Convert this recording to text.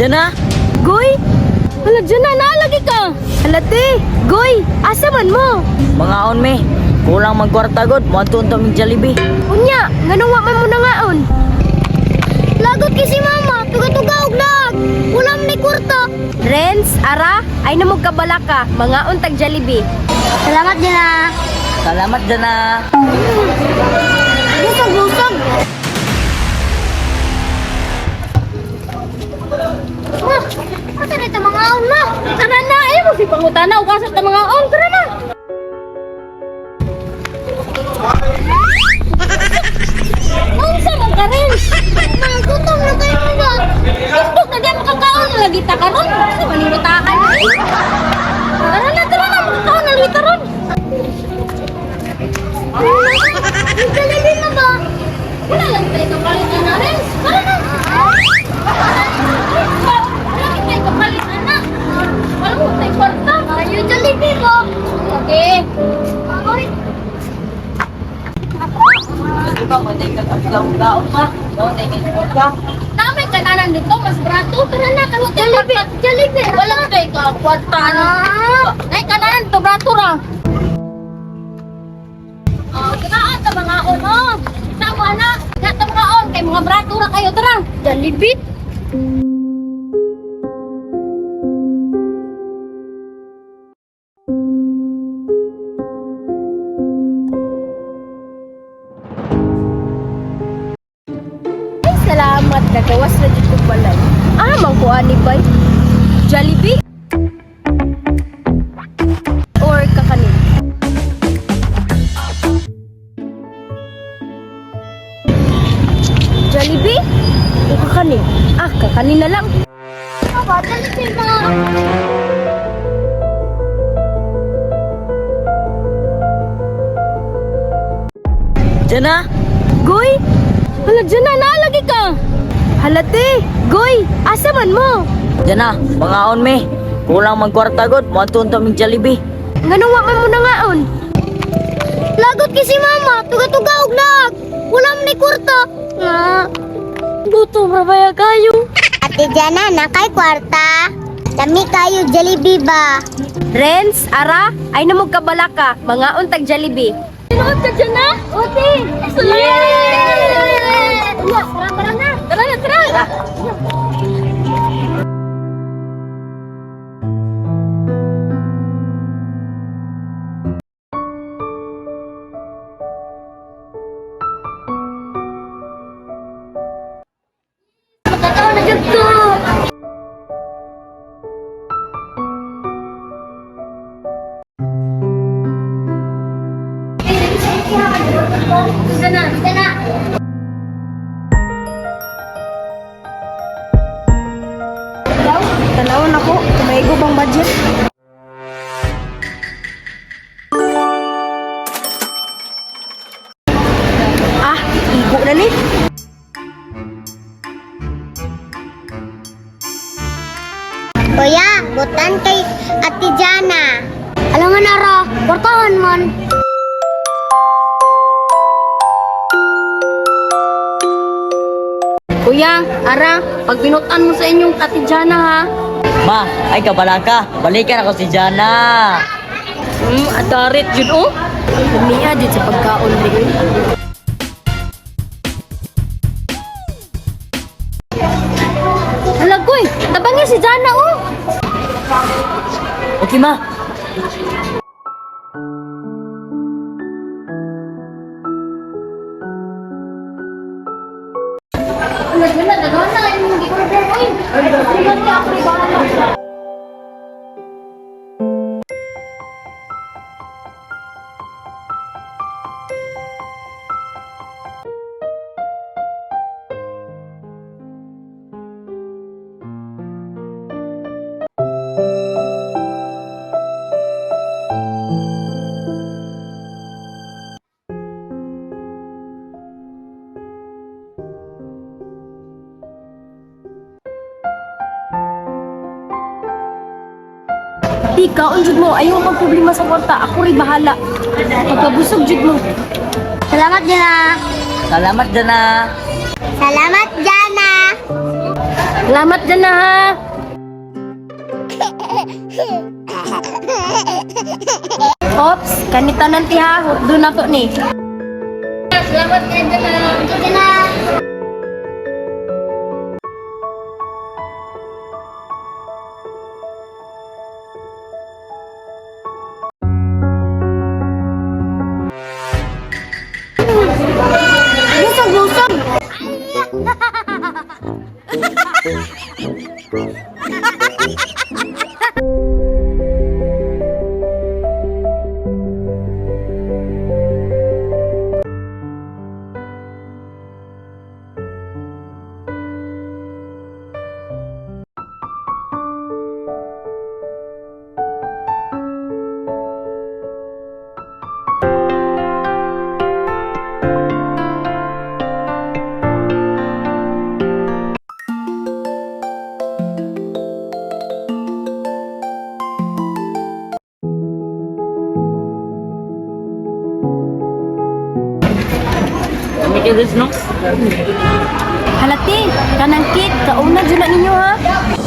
Jana? Goy! Hala, Jana, naalagi ka! Hala, te! Goy! Asa man mo? Mangaon me. Kulang magkwarta god, moadto unta mig Jollibee. Unya, nganong wa man mo nangaon? Lagot kay si mama, tuga-tuga og lag. Wala man ni kwarta. Renz, ara, ay namog kabalaka, mangaon tag Jollibee. Salamat Jana. Salamat, Jana. Busog, busog. Ma, asa na ito mga na? Tara na, ayaw mo si pangutana, ugasat na mga on, tara na! Unsa man ka, Renz? Ma, gutom na kayo ba? Tugtog na di makakaon na lagi ta karon. Sa maningutakan. Tara na, makakaon na lagi ta ron. Yung Jollibee na ba? Wala lang tayo kapalit na, Renz. Tara na. Wala lang tayo kapalit na. Wala mo tayo kwarta. Yung Jollibee ba? Okay. Oy, Di ba mo tay kag daon ma? Mo tay kay ka. Tama kananan dito, mas brato. Tara na, karon tayo Jollibee, kwarta. Jollibee. Wala tayo ka kwarta. Ah, Nay, kananan to brato ra. Oh, tara ta mga on, oh. Tama na. Tara ta mga on kay mga brato ra kayo, tara. Jollibee. Ay, salamat. Nagawas na dito balay. Ah, mangkuha ni Bay. Jollibee? Or kakanin? Jollibee? O kakanin? Ah, kakanin na lang. Aba, Jollibee ma. Jana? Goy! Hala, Jana, naalagi ka! Hala, te! Goy! Asa man mo? Jana, mangaon me. Kulang magkwarta god, moadto unta mig Jollibee. Nganong wa man mo nangaon? Lagot kay si mama, tuga-tuga og lag. Wala man ni kwarta. Ah. Gutom ra baya kayo. Ate Jana, nakay kwarta. Lami kayo Jollibee ba? Renz, ara, ay namog kabalaka, mangaon tag Jollibee. Tinuod ka dyan na? Ote! Salamat! Tara, tara na. Tara na, tara! Magkataon na jud ko. Jana, Jana. Tanawon ako, kumaigo bang budget? Ah, igo na ni. Kuya, butan kay Ate Jana. Alam mo na ra, kwartahan man. Kuya, ara, pag binutan mo sa inyong Ate Jana ha. Ma, ay kabalaka. Balikan ako si Jana. Atarit yun oh. Lumiya dyan sa pagkaon din. Hala, goy, tabangin si Jana oh. Okay ma. Hala, Jana, daghan na imong gi-order oy. Ay, ako rin bahala. Di kaon jud mo, ayaw magproblema sa kwarta. Ako rin bahala. Pagkabusog jud mo. Salamat Jana. Salamat, Jana. Salamat Jana. Salamat dyan na ha. Ops, kanita nanti ha. Doon na to ni. Salamat kayo dyan ha. Sige na. Busog, busog. Kami kay no? Halati, kanang cake, kauna dyan na ninyo ha.